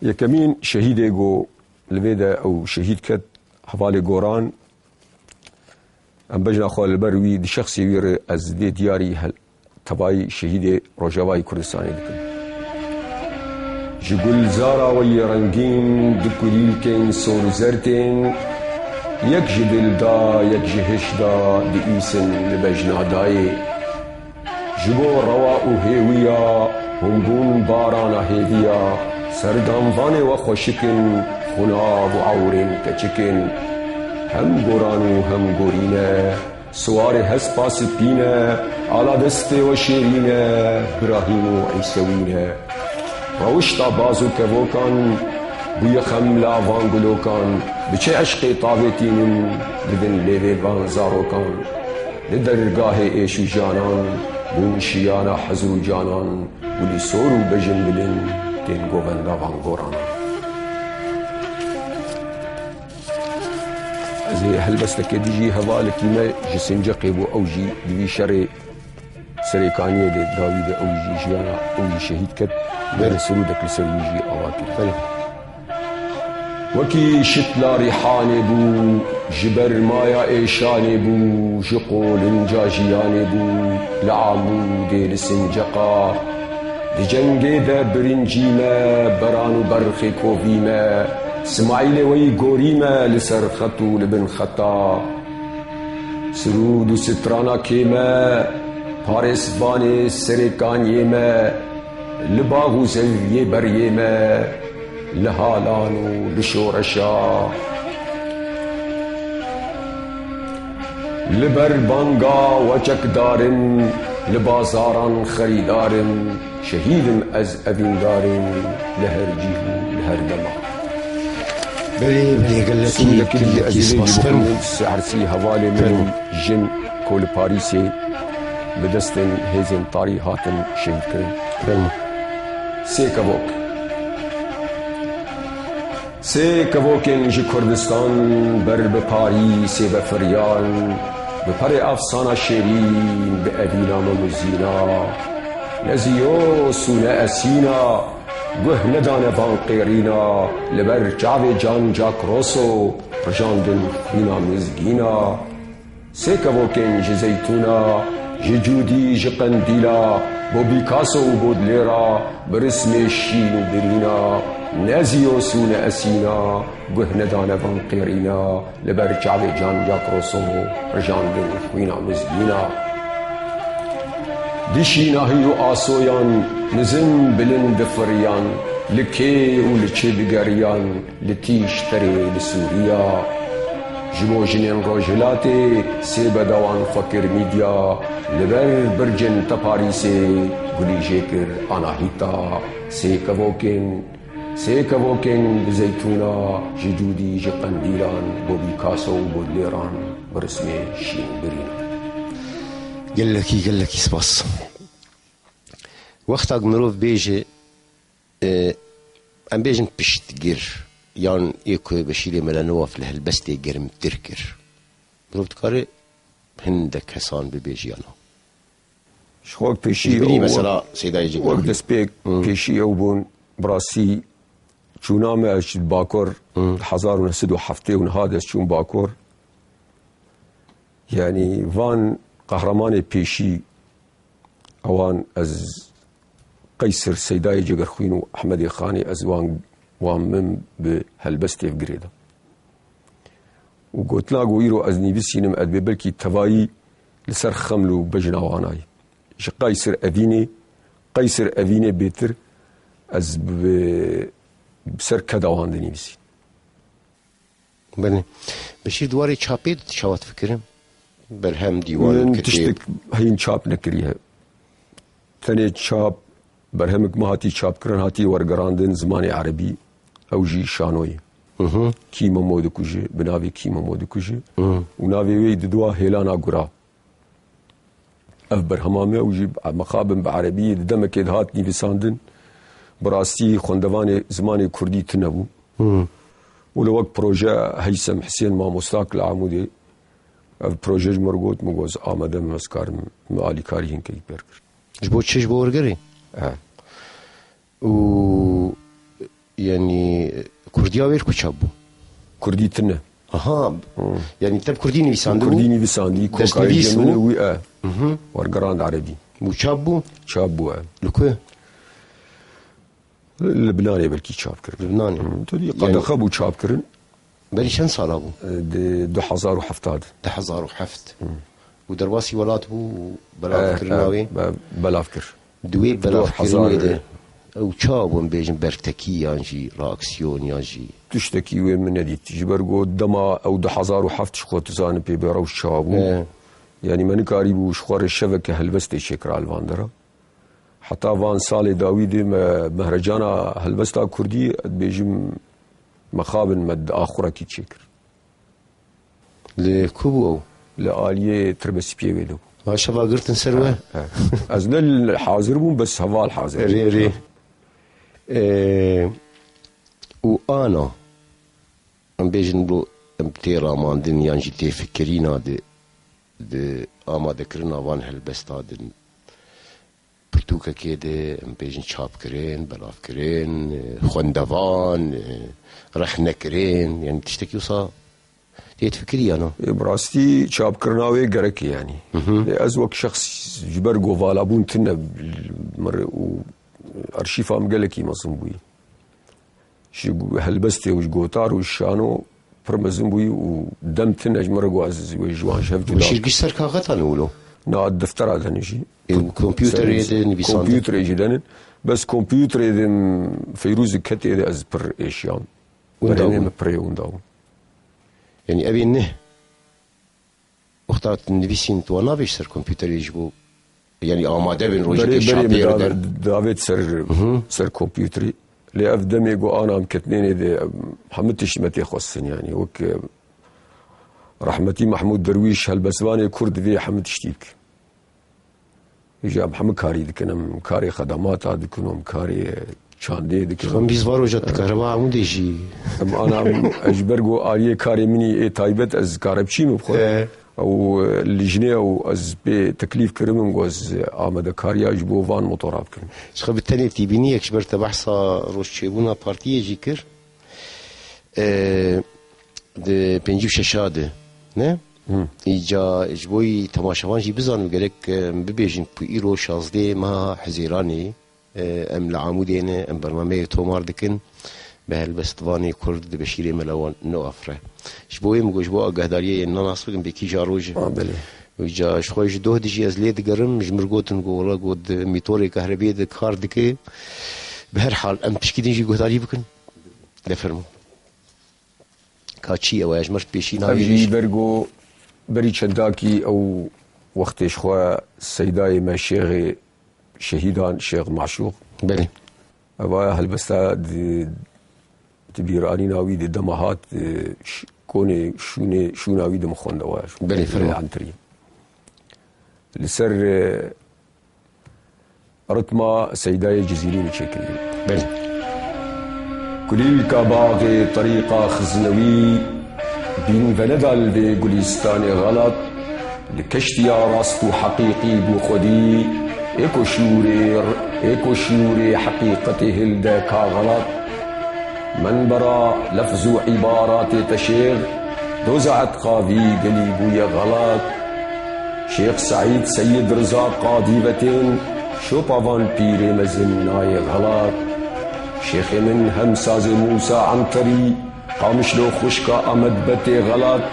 Yekemîn şehîdê ku li vê de ew şehîd ket, hevalê Goran, em bejna xwe li ber wî di şexsê wî re ez dê diyarî hel-, tevayî şehîdê Rojavayê Kurdistanê dikim. Ji gulzara we yê rengîn, di kulîlkên sor û zerdên, yek ji dil da, yek ji hiş da, diîsin li bejna dayê. Ji bo rewa û hêwiya hûn bûn barana hêviya, serdanvanê we xweşik in, xunav û ewrên keçik in. Hem goran û hem gorî ne, siwarê hespa spî ne, ala destê we şêrîn e, Birahîm û Îsewî ne. Rewişta baz û kevokan bûye xemla van gulokan, bi çi eşqê tavê tînin didin lêvê van zarokan. Li dergahê êş û janan bûn şiyana hezr û canan, gulî sor û bejin bilind tên govenda van goranan. Ez ê helbesteke dijî hevalekî me ji Sinceqê bû, ew jî di vî şerê Serêkaniyê de dawî de ew jî jiyana ew jî şehîd ket, berê sirûdek li ser wî jî ava kir. Belê. Wekî şitla Rîhanê bû, ji bermaya êşanê bû, ji qolinca jiyanê bû, li Amûdê, li Sinceqa. Di cengê de birincî me, beran û berxê kovî me, Simaîlê weyî gorî me li ser xet û li bin xeta. Sirûd û strana kê me, parêzvanê serêkaniyê me, li bax û zeviyê beriyê me, li halan û li şoreşa. Li ber banga we çekdar im, li bazaran xerîdar im, şehîd im ez evîndar im li her cî û li her dema. Belê, belê, gelekî, Sûriyekî gelekî ez ê spas. Fermo. Sersî hevalê min Fermo. Jin ku li Parîsê bi destên hêzên tarî hatin şehîdkirin. Fermo. Sê kevok. Sê kevokên ji Kurdistan ber bi Parîsê vefiriyan, bi perê efsana şêrîn, bi evîna Mem û Zîna. Ne zîyos û ne esîna, guh nedane van qêrîna, li ber çavê Can Jack Rosso, rijandin xwîna mizgîna. Sê kevokên ji zeytûna, ji cûdî, ji qendîla, bo Picasso û Baudelaire-a, bi rismê şîn û birîna, ne zîyos û ne esîna, guh nedane van qêrîna, li ber çavê Can Jack Rosso, rijandin xwîna mizgîna. Di şînahî û asoyan, nizim bilind difiriyan, li kê û li çi digeriyan, li tîş terê li Sûriya. Ji bo jinên Rojhilatê sê bedewan xwe kir mîdya, li ber bircên te Parîsê gulî jê kir Anahîta. Sê kevokên, sê kevokên bi zeytûna, ji cûdî, ji qendîlan, bo Picasso û Baudelaire-an, bi rismê şîn birîn. Gelekî, gelekî spas. Wexta ku mirov bêje, e, em bêjin piştgir, yan ê ku Beşîrê Mela Newaf li helbestê germtir kir. Mirov dikare hindek kesan bibêje ya na. Ji xwe pêşî Ji binî ew mesela Seydayê Cigir. Wek destpêk Hı. pêşî ew bûn, bi rastî çûna me ji Bakur Hı. hezar û neh sed û heftê û neh de ez çûm Bakur. Yanî van qehremanê pêşî ewan ez Qeysir Seydayê Cegerxwîn û Ehmedê Xanê ez wan, wan min bi helbestê girê de. Û gotina ku îro ez nivîsînim, ez dibê belkî tevayî li ser Xeml û bejna wan ayî. Ji Qeysir Evînê, Qeysir Evînê bêtir ez bi, bi ser keda wan dinivîsînim. Belê. Beşîr, di warê çapê de tu çawa difikirin? Berhem, dîwan, Min kitêb. Tiştek heyîn çap nekiriye. Tenê çap Berhemik me hatî çapkirin, hatî wergerandin zimanê erebî, ew jî Şanoyê. Hı hı. Kî Memo dikuje, bi navê Kî Memo dikuje. Hı. Û navê wê diduwa Hêlana Gura. Ev berhema me, ew jî mexabin bi erebî, di demekê de hat nivîsandin. Bi rastî xwendevanê zimanê kurdî tune bû. Hı. Û li wek proje Heysem Hisên mamostak li Amûdê, ev proje ji min re got, min got, "Ez amade me, ez karim, min alîkarî hinkekî pêr kir." Ji bo çi? Ji bo wergerê? E. Û, yanî, kurdiya wê ku çap bû? Kurdî tune. Aha. Hmm. Yanî te bi kurdî nivîsandibû? Kurdî nivîsandî, kokarî Destnivîs min bû? Wî, e. Mhm. Wergerand erebî. Û çap bû? Çap bû, e. Li ku? Li Binanê belkî çap kirin. Li Binanê. Hmm. Tabii, yanî qedexe bû çap kirin. Berî çend sala bû? Di du hezar û heft de. Du hezar û heft. Hmm. Û derbasî welat bû û belav kirina wê? Eh, eh, be-, belav kir. Di wê belavkirinê de ew çawa bû, em bêjin, bertekî yan jî reaksiyon yan jî? Tiştekî wê min nedît. Ji ber ku dema ew du hezar û heft ji xwe tu zanin pê bê rewş çawa bû. He. Yanî me nikarîbû ji xwe re şeveke helbestê çêkira li van dera. Heta van salê dawî de me mehrecana helbesta kurdî, ez dibêjim, mexabin me di axurekî çêkir. Li ku bû ew? Li aliyê tirbesîpiyê wê de bû. Ha, şeva girtin ser we? He, he. Ez ne li hazir bûm, bes heval hazir bû. Erê, erê. Ee, û ana, em bêjin, bu em tê ramandin yan jî tê fikirîna di, di amadekirina van helbesta din. Pirtûkekê de, em bêjin, çapkirin, belavkirin, e, xwendevan, e, rexnekirin, yanî tiştekî wisa tê difikirî ya na? Ê, bi rastî çapkirina wê gerek e, yanî. Hı hı. Ê, ez wek şexs ji ber ku valabûn tune mir û arşîfa min gelekî mezin bûyî. Ji helbestê û ji gotar û ji şano pir mezin bûyî û dem tune ji min re got, ez wê ji wan ji hev cuda bikim. Şîr giş ser kaxeta ne wilo? Na, deftera de ne jî. Ê, û kompûterê de nivîsandin? Kompûterê jî de ne. Bes kompûterê de Feyrûz ketê de ez pir êşiyam. Winda berhemê bûn. Min pirê winda bûn. Yanî ev ê ne? Wexta tu nivîsîn, tu wan navêj ser kompûterê ji bo, yanî amade bin rojekê çapê re der? Berê, berê min davêt ser, hı hı, ser kompûterê. Lê ev demê ku ana em ketnênê de, em, hemû tişt me tê xwestin, yanî wek, em, rehmetî Mehmûd Derwîş, helbestvanê kurd divê hemû tiştî bike. Îja em hemû karî dikin, em karê xedemata dikin, em karê çandê dikin. Em bîst var roja di kahreba hemû dê jî. Em ana, em, ez ji ber ku aliyê karê min î ê taybet, ez karebçî me bi xwe. He. Ew, e, lijnê ew ez pê teklîf kirim, em ku ez amadekariya ji bo van motora bikim. Ji xwe bi tenê tîbîniyek ji ber te behsa roj çêbûna partiyê jî kir. E, di pêncî û şeş de, ne? Hı. Îca ji bo yî temaşevan jî bizanibin, gerek, em, bibêjin ku îro şazdeh meha Hezêranê, e, em li Amûdê ne, em bernameyê tomar dikin. Bi helbestvanê kurd, di Beşîrê Melewa Noaf re. Ji bo wê min got, ji bo agahdariyê yên nenas bikin, bê kîja roj e. Ha, belê. Îca ji xwe ji doh dijî ez lê digerim, ji mir gotin ku wela got di mîtorê kahrebê de kar dike. Bi her hal, em pişkî din jî guhdarî bikin. De fermo. Ka çi ew e, ji mir pêşî navê jî bergo berî çendakî ew wextê ji xwe seydayê me şêxê şehîdan Şêx Maşûq. Belê. Ev aya helbesta di, di bîranîna wî di dema hat, e, ş-, konê şûnê, şûna wî di min xwendewaya. Belê, fermo. Antirî. Li ser, e, Ritma Seydayê Cizîrî çêkirî. Belê. Kulîlka baxê terîqa Xiznewî, bîn veneda li vê gulîstanê xelat, li keştiya rast û heqîqî bû xwedî, ê ku şûrê, ê ku şûrê heqîqetê hilde ka xelat. Menbera lefz û îbaratê te şêx, doza etqa vî gelî bûye xelat. Şêx Seîd Seyid Riza Qadî ve tên, şopa van pîrê mezin nayê xelat. Şêxê min hem sazê Mûsa Enterî, Qamişlo xwişka Amed Betê xelat.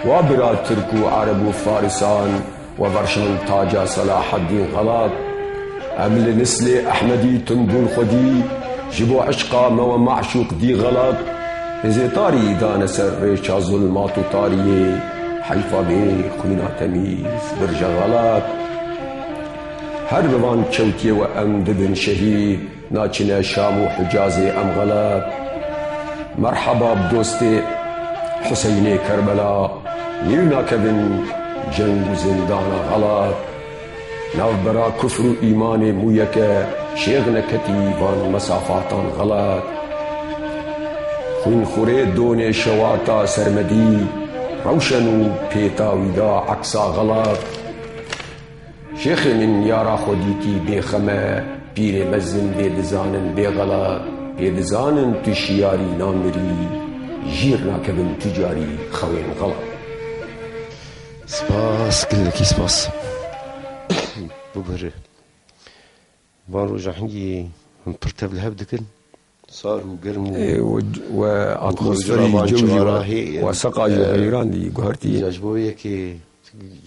Wa bira Tirk û Ereb û Farisan, we verşand taca Selaheddîn xelat. Em li nislê Ehmedî tundbûn xwedî, ji bo eşqa me we meşûq dî xelat. Hêzê tarî dane ser rêça zulmat û tariyê, heyfa vê xwîna temîz birje xelat. Her bi van kewtiyê we em dibin şehîd, naçine Şam û Hicazê em xelet. Merheba bi dostê Huseynê Kerbela, nîv nakevin ceng û zindana xelet. Navbera kufr û îmanê mûyeke şêx neketî van mesafatan xelet. Xwînxurê donê şewata sermedî, rewşen û pêta wî da eksa xelet. Şêxê min yara xwe dîtî bêxeme, pîrê mezin bê dizanin bê xelet, pê dizanin tu şiyarî namirî, jîr nakevin tu carî xewên xelet. Spas, gelekî spas. Bibire. Van roja hingî hûn pir tevlihev dikin. Sar û germ û, Ê, we, we û atmosferî xewcira van cewî çiwara we, hê, we seqa jî e, heyran dî guhertî. Îca ji bo yekê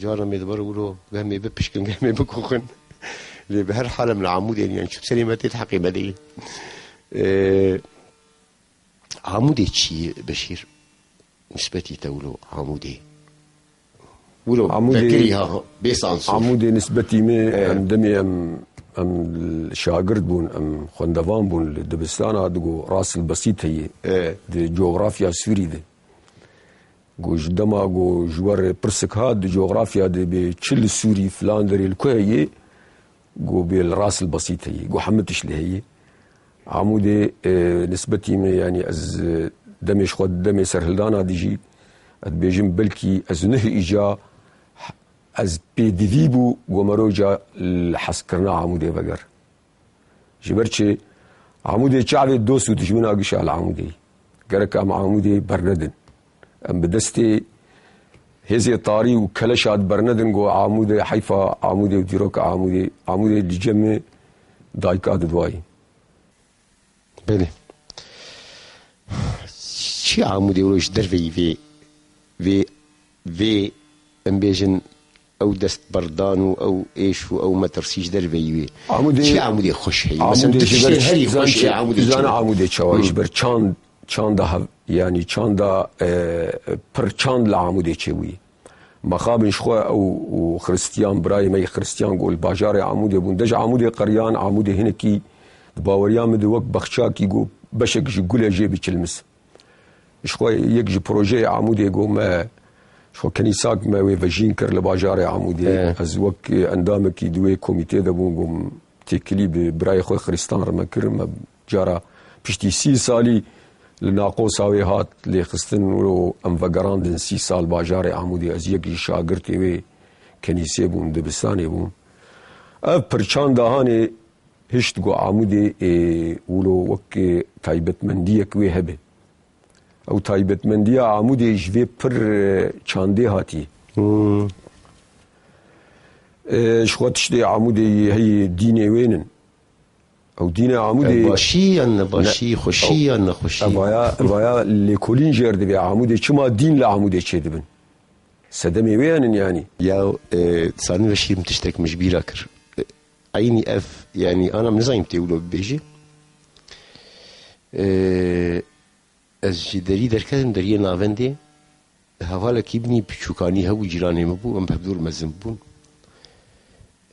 cara me dibar wilo gehmê bipişkin, gehmê bikoxin. Lê bi her hal em li Amûdê ne, yani çi serê me tê heqê me deyê. E, Amûdê çi ye Beşîr? Nisbetî te wilo Amûdê. Wilo Amûdê, vekirî ha, bê sansûr. Amûdê nisbetî min, Evet. em demê em, em şagirt bûn, em xwendevan bûn li dibistana, digo Ras el Besît heye. Evet. Di coğrafya Sûrî de. Go ji dema go ji we re pirsik hat, di coğrafya de bê çi li Sûrî filan derê li ku heye? Go bê li Ras el Besît heye. Go hemî tişt lê heye. Amûdê, e, nisbetî me, yani ez, e, demê ji xwe, demê serhildana dijî, ez dibêjim belkî ez nuh îca ez pêdivî bû, go me roja li hezkirina Amûdê veger. Ji ber çi? Amûdê çavê dost û dijmina gişa li Amûdê. Gerek em Amûdê bernedin. Em bi destê hêzê tarî û keleşa dibernedin, go Amûdê heyfa Amûdê û dîroka Amûdê. Amûdê li cem dayika didwayî. Belê. Çi Amûdê wilo ji derveyî vê, vê, vê, em bêjin, ew destberdan û ew êş û ew metirsî ji derveyî wê. Amûdê, Çi Amûdê xweş heye? Mesela Amûdê tu ji ber tiştên herî zan xweş çi, ê Amûdê zan çi? Amûdê çawa Hı. ji ber çand, çanda hev-, yani çanda, e, pir çand li Amûdê çêbûyî. Mexabin ji xwe ew û Xristiyan, birayê me yê Xristiyan ku li bajarê Amûdê bûn. De ji Amûdê qeriyan, Amûdê hinekî di baweriya min de wek bexçakî ku beşek ji gule jê biçilmis. Ji xwe yek ji projeyê Amûdê ku me ji xwe kenîsak me wê vejîn kir li bajarê Amûdê. He. Ez wek endamekî di wê komîtê de bûm, ku têkilî bi birayê xwe Xristan re me kir. Me cara piştî sî salî li naqosa wê hat lêxistin û em vegerandin sî sal bajarê Amûdê. Ez yek ji şagirtê wê kenîsê bûm, dibistanê bûm. Ev pirçan dahanê hişt ku Amûdê, ê, wilo wek, ê, taybetmendiyek wê hebe. Ew taybetmendiya Amûdê ji vê pir, e, çandê hatî. Hmm. E, ji xwe tiştê Amûdê yê heyê dînê wênin. Ew dînê Amûdê Ev başî yan nebaşî, Ne, xweşî ew, yan nexweşî. Evaya, evaya lêkolîn jêr dibê Amûdê. Çima dîn li Amûdê çêdibin? Sedemê wê yenin yani. Ya, e, Sanî Beşîr min tiştek min ji bîra kir. E, eynî ev, yani, ana min nizanîm tê wilo bibêjî. E, Ez ji derî derketim, deriyê navendê, hevalekî min î piçûkanî hebû, cîranê min bû, em bi hevdûr mezin bûn.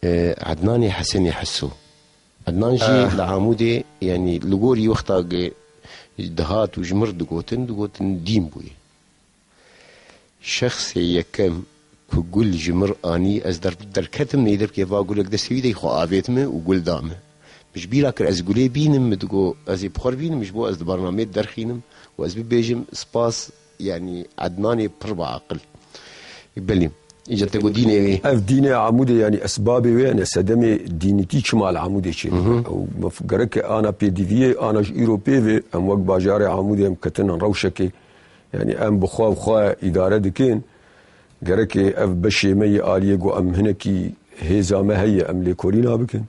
E, Ednanê Hesenê Heso. Ednan jî Ah. li Amûdê, yani li gorî wexta ge-, dihat û ji mir digotin, digotin dîn bûye. Şexsê yekem ku gul ji mir anî, ez der-, derketim, neyderkê va gulek destê wî de, xwe avêt min û gul da min. Min ji bîra kir ez gulê bînim, min digo ez ê bi xwe re bînim, ji bo ez di bernameyê derxînim û ez bibêjim spas, yanî Ednanê pir bi aqil. Belê, îca te got dînê wê. Ev dînê Amûdê, yanî esbabê wê, yanî sedemê dînîtî çima li Amûdê çêdibe. Hı hı. Ew mef-, gerek e ana pêdiviyê, ana ji îro pê ve, em wek bajarê Amûdê em ketinin rewşekê. Yani em bi xwe, bi xwe îdare dikin. Gerek ev beşê me yê aliyê ku em hinekî hêza me heye, em lêkolîna bikin.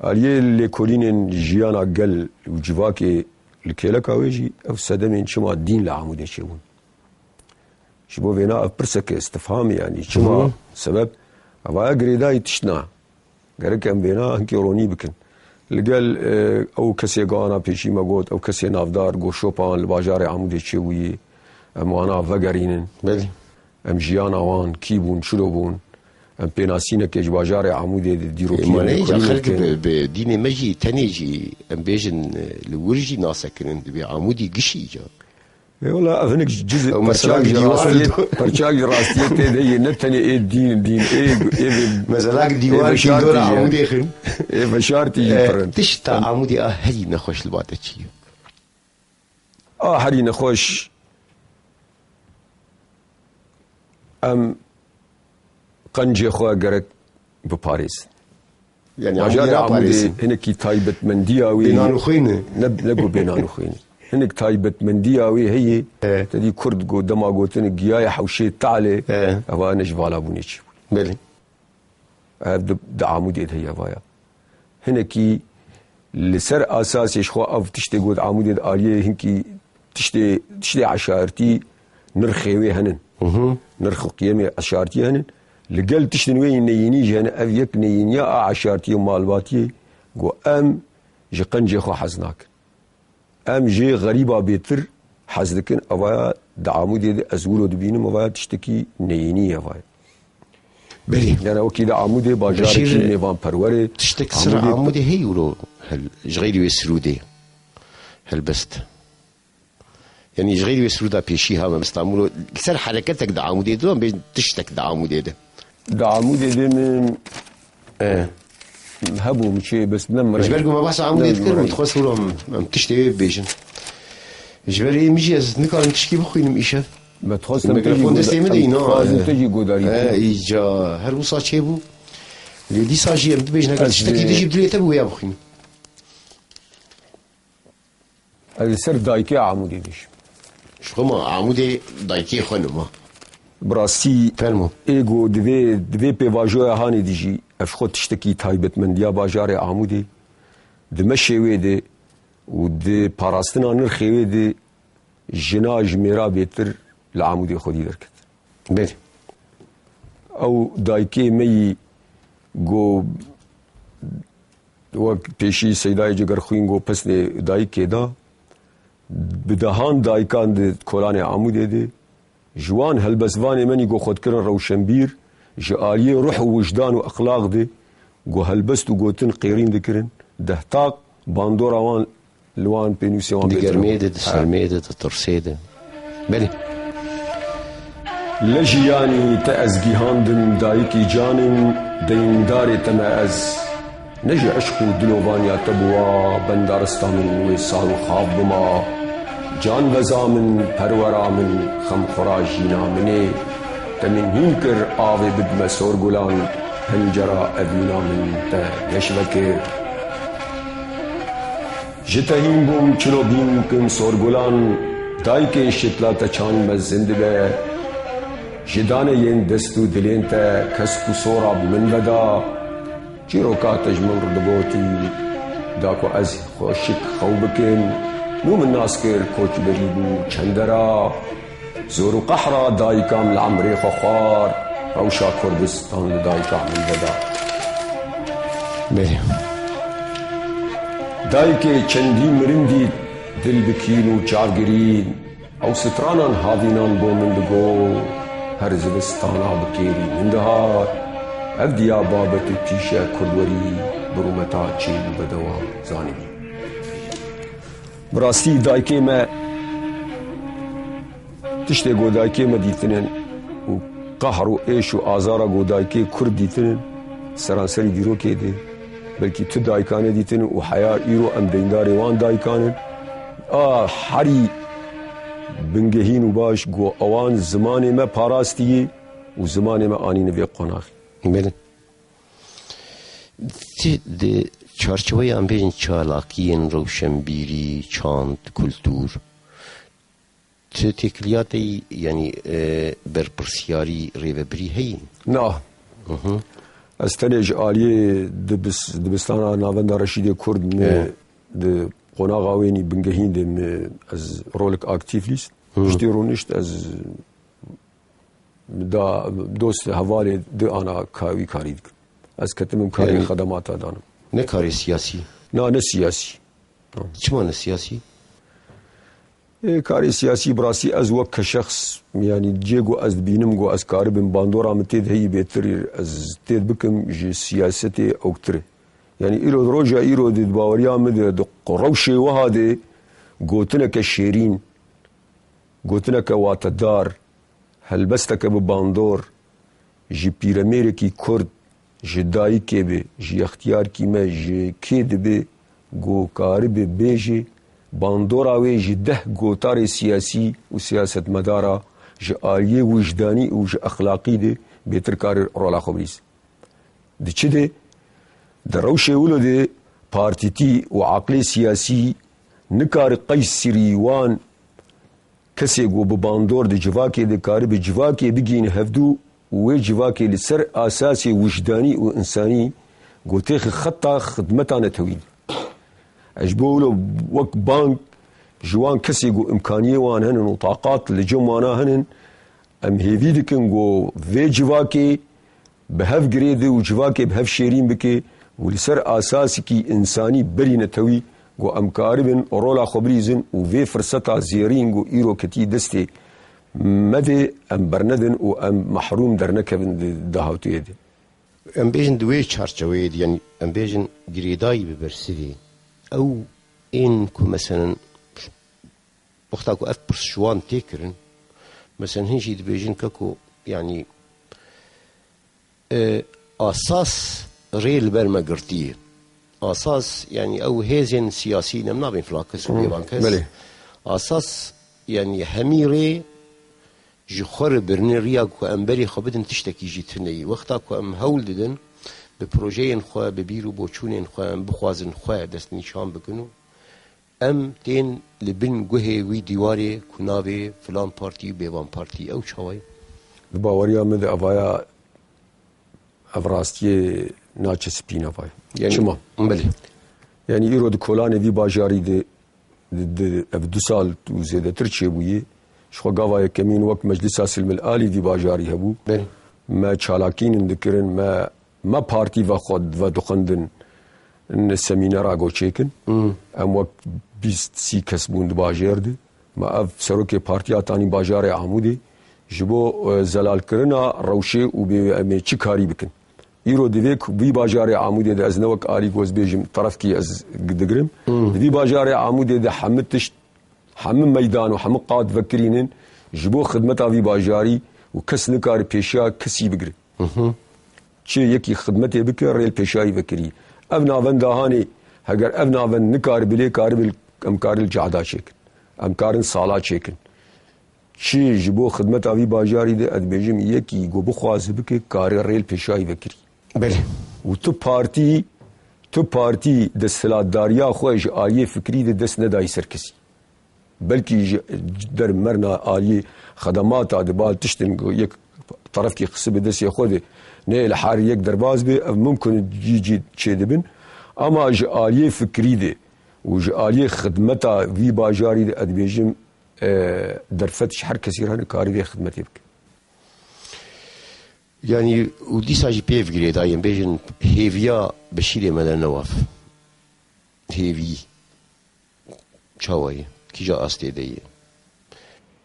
Aliyê lêkolînên jiyana gel û civakê li kêleka wê jî ev sedemên çima dîn li Amûdê çêbûn. Ji bo vêna ev pirseke istifhamê, yani çima Hı. sebeb evaya girêdayî tiştna. Gerek em vêna hinkê ronî bikin. Li gel, e, ew kesê ku ana pêşî me got, ew kesê navdar, go şopan li bajarê Amûdê çêbûyî, em wana vegerînin. Belê. Em jiyana wan, kî bûn, çilo bûn, Em pênasîneke ji bajarê Amûdê di dîrokî Ê, me ne, îca xelk bi, bi dînê me jî tenê jî, em bêjin, li wir jî nasekirin, dibê Amûdî gişî îca. Ê, wela, ev hinek ciz Ew mesela perçak ji dîwar rastiyê, do- perçak ji rastiyê tê de yê, ne tenê ê dîn, dîn, ê, ê, ê, Mesela ki ê dîwar jî veşartî dora jî. Amûdê xin. Ê veşartî jî Ê, pirin. Tişta Amûdê a herî nexweş li ba te çi ye? A herî nexweş, em qencê xwe gerek biparêzin. Yani Bajarê Amûdê Amûdê parêzin. Hinekî taybetmendiya wê Bênan û xwîn e. Ne, ne ku bênan û xwîn e. Hinek taybetmendiya wê heye, Evet. Te dî Kurd got, dema gotin giyaye hewşê talê, Evet. Eva ne ji vala bûnê çi bû. Belê. Ev di, di Amûdê de heye vaya. Hinekî li ser asasê ji xwe ev tiştê got Amûdê di aliyê hinkî tiştê, tiştê eşartî nirxê wê henin. Hı hı. Nirx û qiyemê eşartî henin. Li gel tiştin wê yî neyînî jî hene. Ev yek neyîniya a eşartiyê û malbatiyê got em ji qencê xwe hez nakin. Em jê xerîba bêtir hez dikin, evaya di Amûdê de ez wilo dibînim, evaya tiştekî neyînî ye evaya. Belê. Yani wekî di Amûdê bajarekî Beşîr, mêvanperwer e. Tiştek sira Amûdê Amûdê heyî wilo hel, ji xeyrî wê sirûdê helbest. Yani ji xeyrî wê sirûda pêşî ha me Stenbûlo, li ser hereketek di Amûdê de, bê tiştek di Amûdê de. Di Amûdê de min E. hebû, min çê bes ne Ji ber ku me behsa Amûdê dikir, min dixwest wilo em, em tiştê wê bibêjin. Ji ber ê min jî ez nikarim tişkî bixwînim îşev. Me dixwest em te jî Mikrofon goda-, destê min de em îna. Dixwazin te jî godarî E, bikî. Îca her wisa çêbû. Lê dîsa jî em bibêjin, heger Ez, tiştekî e, din jî bi dilê te bû, wê ya bixwînim. Ez li ser dayikê Amûdê dibêjim. Ji xwe ma Amûdê dayikê xwe nima. Bi rastî Fermo. ê ku divê, divê pêvajoya hanê dijî, ev ji xwe tiştekî taybetmendiya bajarê Amûdê, di meşê wê de û di parastina nirxê wê de jina ji mêra bêtir li Amûdê xwedî derket. Belê. Ew dayikê me yî ku wek pêşî Seydayê Cegerxwîn got pesnê dayikê da, bi dehan dayikan di kolanê Amûdê de, ji wan helbestvanê me nî ku xwe dikirin rewşenbîr, ji aliyê ruh û wijdan û exlaq de ku helbest û gotin qêrîn dikirin, dehtaq bandora wan li wan pênûsê wan Di bêtir germê hebû. De, di Ha. sermê de, di tirsê de. Belê. Lejî yanî te ez gihandim dayikî canim, deyindarê te me ez. Ne ji eşq û dilovaniya te biwa, bendarista min wê sar û xav bima. Canveza min, perwera min, xemxwera jîna min ê. Te min hîn kir avê bidme sorgulan, pencera evîna min te geş vekir. Ji te hîn bûm çilo bîn kim sorgulan, dayikê şitla te çand mezin dibe. Ji danê yên dest û dilên te kesk û sora bi min veda. Çîroka te ji min re digotî, da ku ez xweşik xew bikim. Nû min nas kir koçberî bû çendera. Zor û qehra dayikam li emrê xwe xwar, rewşa Kurdistan li dayika min veda. Belê. Dayikê çendî mirin dît, dil bi kîn û çavgirîn, ew stranan havînan bo min digot, her zivistana bi kêrî min dihat, ev diya babet û tîşe kurdwerî bi rûmeta çêl û bedewan zanibî. Bi rastî dayikê me Tiştê ku dayikê me dîtinin û qahr û êş û azara ku dayikê Kurd dîtinin, seranserî dîrokê de belkî tu dayika nedîtinin û heya îro em deyndarê wan dayikan in. A herî bingehîn û baş ku ewan zimanê me parastiyê û zimanê me anîne vê qonaxê. Belê. Ti di çarçeweya em bêjin çalakiyên rewşenbîrî, çand, kultûr, Tu têkiliya te yî, yanî, e, berpirsiyarî rêvebirî heyî? Na. Hı hı. Ez tenê ji aliyê dibis-, dibistana Navenda Reşîdê Kurd mi Evet. di qonaxa wênî bingehîn de mi ez rolek aktîf lîst. Hı. Piştî rûnişt ez da dost hevalê di ana ka-, wî karî dikim. Ez ketim karê Yanî xedemata danim. Ne karê siyasî? Na, ne siyasî. Çima ne siyasî? Ê, karê siyasî bi rastî ez wek ke şexs, yanî cê ku ez dibînim ku ez karibim bandora min tê de heyî bêtir ez tê bikim ji siyasetê ewktir e. Yanî îro, roja îro de di baweriya min de, di rewşê wiha de gotineke şêrîn, gotineke watedar, helbesteke bi bandor, ji pîremêrekî Kurd, ji dayikê be, ji extiyarkî me, ji kê dibe, ku karibe bêje, bandora wê ji deh gotarê siyasî û siyasetmedara ji aliyê wijdanî û ji exlaqî de bêtir kare rola xwe bilîze. Di çi de? Di rewşê wilo de partîtî û aqlê siyasî nikare qeysirî wan kesê ku bi bandor di civakê de karibe civakê bigihîne hevdû û wê civakê li ser asasê wijdanî û însanî ku têxe xeta xidmeta netewî de. Ez ji bo wilo wek bang ji wan kesê ku îmkaniyê wan hene û taqat li cem wana hene, em hêvî dikin ku vê civakê bi hev girêde û civakê bi hev şêrîn bike û li ser asasekî însanî berî netewî ku em karibin rola xwe bilîzin û vê firseta zêrîn ku îro ketî destê me de em bernedin û em mehrûm dernekevin di dahatûyê de. Em bêjin di wê çarçeweyê de, yanî em bêjin girêdayî bi bersivê ew ên ku meselen wexta ku ev pirs ji wan tê kirin, meselen hin jî dibêjin ke ku, yanî, e, asas rê li ber me girtiye. Asas, yanî ew hêzên siyasî ne, em nabên filan kes û bêvan kes. Belê. Asas, yanî hemî rê ji xwe re birine riya ku em berê xwe bidin tiştekî jî tune ye. Wexta ku em hewl didin bi projeyên xwe, bi bîr û boçûnên xwe em bixwazin xwe destnîşan bikin û em tên li bin guhê wî dîwarê ku navê filan partî û bêvan partî, ew çawa ye? Di baweriya min de evaya ev rastiyê naçe spî navayê. Yanî, çima? Belê. Yanî îro di kolanê vî bajarî de, di, di, ev du sal û zêdetir çêbûyî, ji xwe gava yekemîn wek Meclisa Silmil Alî vî bajarî hebû. Belê. Me çalakînin dikirin, me, me partî ve xwe ve dixwendin, ne semînera goçêkin. Hmm. Em wek bîst sî kes bûn di bajêr de. Ma ev serokê partiya tanî bajarê Amûdê ji bo, e, zelalkirina rewşê û bê em ê çi karî bikin. Îro divê ku vî bajarê Amûdê de ez ne wek alî ku ez bêjim terefkî ez digirim. Hmm. Di vî bajarê Amûdê de hemî tişt, hemî meydan û hemî qat vekirînin ji bo xidmeta vî bajarî û kes nikare pêşiya kesî bigire. Hı hı. Çi yekî xidmetê bike, rê li pêşayî vekirî. Ev navenda hanê, heger ev navend nikare bilê, karibe li, em karin li cehda çêkin. Em karin sala çêkin. Çi ji bo xidmeta vî bajarî de, ez dibêjim, yekî ku bixwaze bike, kare rê li pêşayî vekirî. Belê. Û tu partî, tu partî desthilatdariya xwe ji aliyê fikrî de dest nedayî ser kesî. Belkî ji der merna aliyê xedemata de ba tiştin ku yek terefkî xisibe destê xwe de neyê li her yek derbas be, ev mimkun e cî cî çêdibin. Ama ji aliyê fikrî de û ji aliyê xidmeta vî bajarî de, ez dibêjim, e, derfet ji her kesî re hene karî vê xidmetê bike. Yanî, û dîsa jî pêv girêdayî, em bêjin, hêviya Beşîrê me ne Newaf. Hêvî çawa ye? Kîja astê de ye?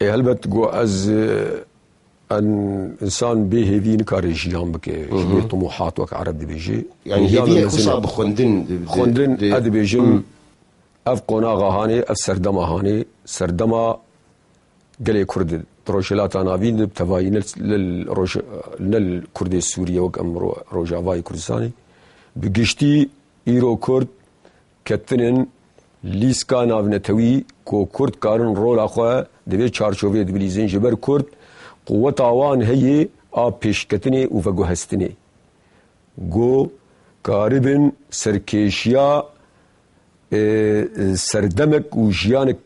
Ê, helbet ku ez, e, en, însan bê hêvî nikare jiyan bike, ji bê tumuhat wek Ereb dibêje. Yanî hêviya hêviye mezin e. Kusa bi xwendin, bi, bi, xwendin, bi, ez dibêjim, ev qonaxa hanê, ev serdema hanê, serdema gelê Kurd di Rojhilata Navîn de, bi tevayî ne li roj-, ne li Kurdê Sûriye wek em ro-, Rojavayê Kurdistanê. Bi giştî îro Kurd ketinin lîska navnetewî ku Kurd karin rola xwe di vê çarçoveyê dibilîzin. Ji ber Kurd quweta wan heye a pêşketinê û veguhestinê. Ku karibin serkêşiya, e, serdemek û jiyanek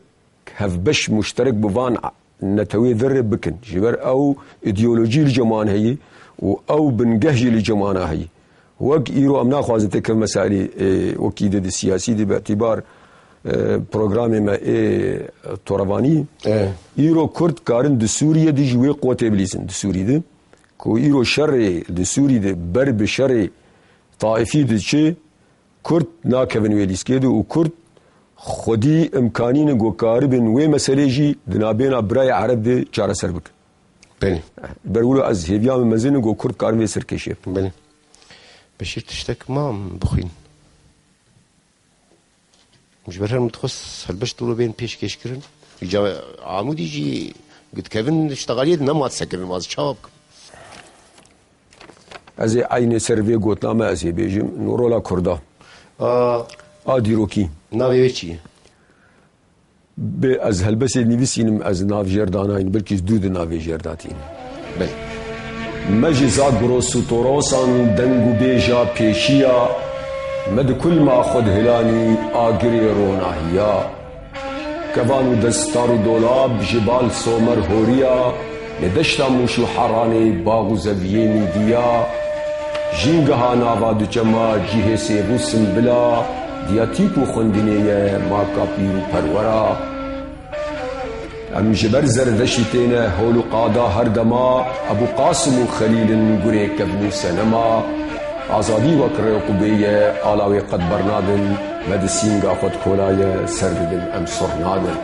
hevbeş muşterek bi van netewê ve re bikin. Ji ber ew îdeolojî li cem wan heye û ew bingeh jî li cem wana heye. Wek îro em naxwazin têkevin mesailê, e, wekî de di siyasî de bi îtîbar, e, programê me ê torevanî. E. Îro Kurd karin di Sûriye de jî wê quwetê bilîzin di Sûrî de. Ku îro şerê di Sûrî de ber bi şerê taifî diçe, Kurd nakevin wê lîskê de û Kurd Xwedî imkanî ne ku karibin wê meselê jî di nabêna birayê Ereb de çareser bikin. Belê. Ber wilo ez hêviya min mezin e ku Kurd karin vê ser kêşê bikin. Belê. Beşîr, tiştek mam bixwîn. Ji ber her min dixwest helbest wilo bên pêşkêş kirin. Îca Amûdî jî dikevin ştexaliyê de nema disekirin, ez çawa bikim? Ez ê eynê ser vê gotina me ez ê bêjim, no rola Kurda. A, A dîrokî. Navê wê çi ye? Bê ez helbestê nivîsînim, ez nav jêr danayîn, belkî ez dû di navê jêr datîn. Belê. Me ji Zagros û Torosan deng û bêja pêşiya, me di kulma xwe dihilanî agirê ronahiya. Kevan û destar û dolab ji bal somer horiya, li deşta Mûş û Heranê bax û zeviyê nîdiya. Jîngeha nava du çema cihê sêv û simbila, diya tîp û xwendinê ye maka pîr û perwera. Em ji ber Zerdeştî têne hol û qada her dema, Ebû Qasim û Xelîl in gurê kevn û senema. Azadî wek rêqubê ye, ala wê qet bernadin, me di sînga xwe dikolaye, ser didin, em sor nadin.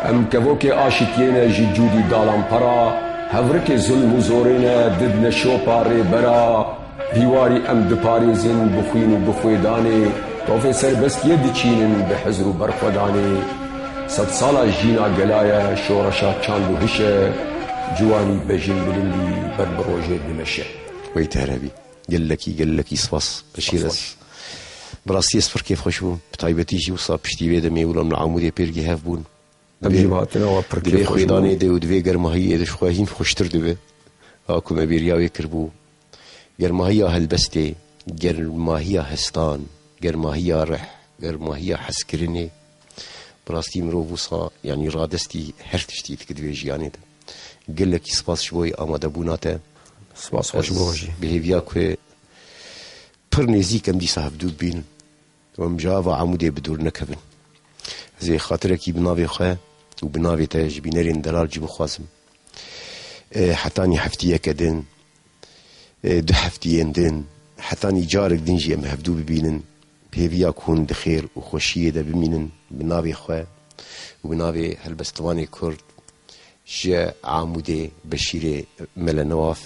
Em kevokê aşitiyê ne ji cûdî dalanpera, hevrikê zulm û zorê ne, didne şopa rêbera. Vî warî em diparêzin bi xwîn û bi xwêdanê, tofê serbestiyê diçînin bi hizr û berxwedanê. Sedsala jîna gela ye, şoreşa çand û hiş e, ciwanî bejin bilindî ber bi rojê dimeşe. Wey te here bî. Gelekî, gelekî spas. Beşîr ez. Spas. Bi rastî ez pir kêfxweş bûm. Bi taybetî jî wisa piştî vê demê wilo em li Amûdê pêrgî hev bûn. Em jî bi hatina we pir kêfxweş bûn. Di vê xwêdanê de û di vê germahiyê de ji xwe hîn xweştir dibe. A ku me bêriya wê kiribû. Germahiya helbestê, germahiya hestan, germahiya rih, germahiya hezkirinê. Bi rastî mirov wisa, yanî radestî her tiştî dike di vê jiyanê de. Gelekî spas ji bo amadebûna te. Spas xweş bo jî. Bi hêviya ku pir nêzîk em dîsa hevdû bibînin. Em ji ava Amûdê bi dûr nekevin. Ez ê xatirekî bi navê xwe û bi navê te ji bînerên delal jî bixwazim. E, hetanî heftiyeke din, e, du heftiyên din, hetanî carek din jî em hevdû bibînin. Bi hêviya ku hûn di xêr û xweşiyê de bimînin, bi navê xwe û bi navê helbestvanê Kurd, ji Amûdê Beşîrê Mele Newaf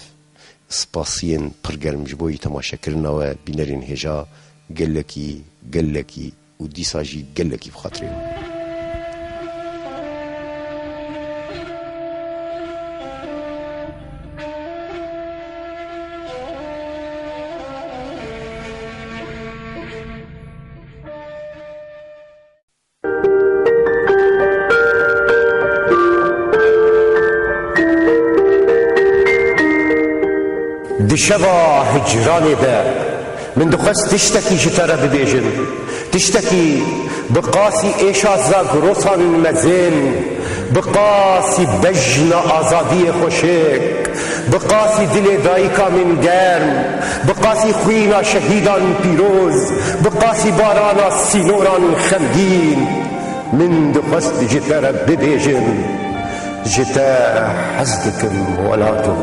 spasiyên pir germ ji bo yî temaşekirina we, bînerên hêja, gelekî, gelekî û dîsa jî gelekî bi xatirê we. Di şeva hicranê de min dixwest tiştekî ji te re bibêjim. Tiştekî bi qasî êşa Zagrosan mezin, bi qasî bejna azadiyê xweşik, bi qasî dilê dayika min germ, bi qasî xwîna şehîdan pîroz, bi qasî barana sînoran xemgîn. Min dixwest ji te re bibêjim, ji te hez dikim welato.